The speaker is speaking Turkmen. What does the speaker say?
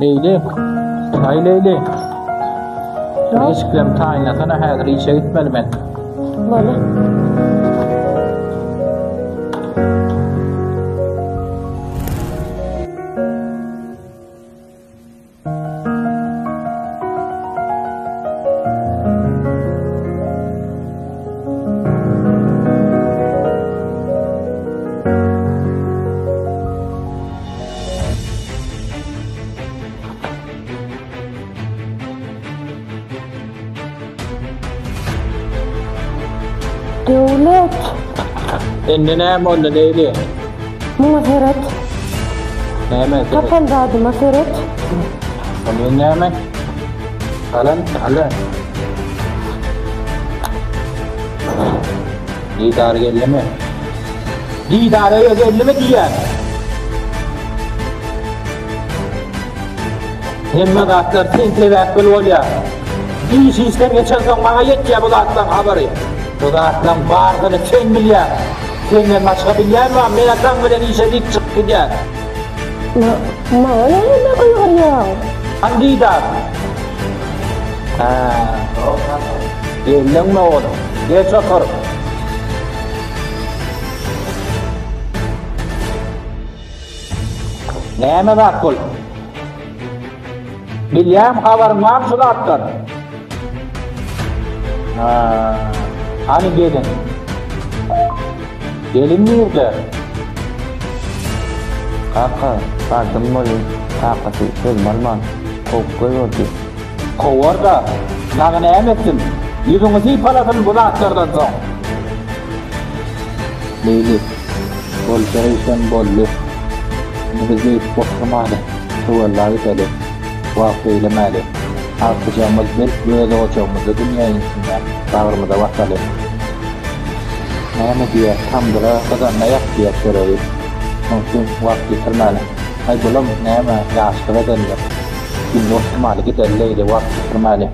Leýli. Aý Leýli. Eşiklerimi taýynlasana häzir işe gitmeli men. Bolýa. Döwlet! Indi näme boldy, Leýli? Muňa seret. Näme seret? Tapan zadyma seret. Ol näme? Galan, galan. Didar geldimi? Didar öýe geldimi diýýän? Hemme zatlar sen sebäpli bolýar. Iş işden geçensoň maňa ýetýär bu zatlaryň habary. Bu zatlaryň barysyny sen bilýäň. Senden başga bilýän bar, men ataň bilen işe diýip çykyp gidýän. Maňa näme gygyrýaň? Hany Didar? Hä. Geldiňmi oglum? Geç otur. Näme zat bul? Bilýän habaryň barmy şu zatdan? Ha, hany gelin? Gelin nirde? Kaka, bardym welin, kakasy sözümi alman, kowup goýberdi. Kowar-da, dagy näme etsin? Ýüzüňi sypalasyn bu zatlardan soň. Leýli, boljak işem boldy. Indi biz beýdip oturmaly, töwella gideli. Wagt eýlemäli. Agtyjagymyz belki öz ojagymyzda dünýä insin-dä, bagrymyza basaly. Näme diýýär, tamdyra gyzanda ýap diýýär çöregi. Şonuň üçin wagt ýitirmäli. Aý, bulam näme, ýaşlyk edendir. Indi oturmaly, gideli Leýli, wagt ýitirmäli.